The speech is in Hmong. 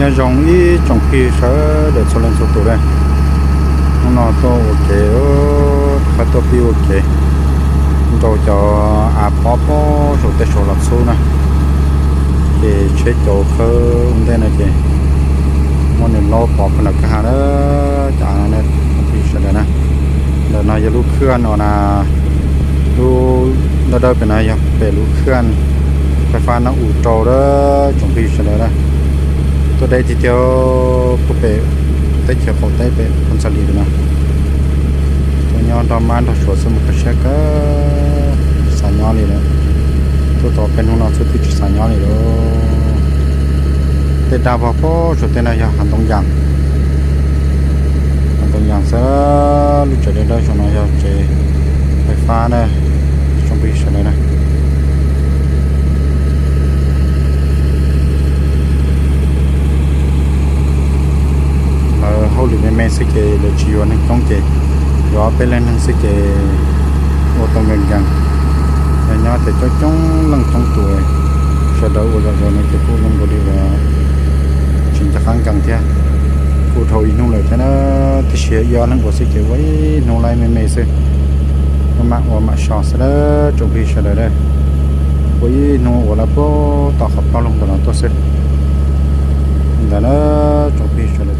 Nyob zoo ib tsoom phooj ywg sawv daws txhua leej txhua tus na. Hnub no tuaj ua ke, rov qab tuaj pib ua ke rau cov av pob pob saum tej saum los txhub na. Ces tsheb cauv khawb ua ntej no ces muab nws laub pov puag nram kwj ha na, cov av no na, tsoom phooj ywg sawv daws na. Ntawm no yog lub khaj no na, lub dawb dawb pem no yog pem lub khaj fais fab Nab U rau na, tsoom phooj ywg sawv daws na. Tuaj deb tiag tiag, puag pem teb chaws qaum teb pem Phoos Xas Lis pem no. Tuaj nyob nrog mab nrog suav xwb mas kho siab kawg, tsis xav nyob li lawm. Tuaj tau peb hnub no xwb twb tsis xav nyob li lawm. Tej dag vog pob saum tej no yog hav ntoo yas, hav ntoo yas xwb, lub tsev dawb dawb saum no yog tsev fais fab na, tsoom phooj ywg sawv daws na. Lawv hauj lwm me me xwb ces lawv tsis yuav neeg coob ces yuav ob peb leeg neeg xwb ces ua tau nkees nkees. Yog nyob tias coob coob leej coob tus, sawv daws ua zom zaws no ces kuj zoo nkaus li uas tsis nco qab nkees thiab. Kuj dhau ib hnub lawm thiab na, tiam sis ib ob leeg ua xwb ces ua ib hnub laib me me xwb, mam ua mam so xwb na, tsoom phooj ywg sawv daws na. Ua ib hnub ua lawm puag tom qhov plaub loog ntawm no tuaj xwb. Li ntawd na, tsoom phooj ywg sawv daws.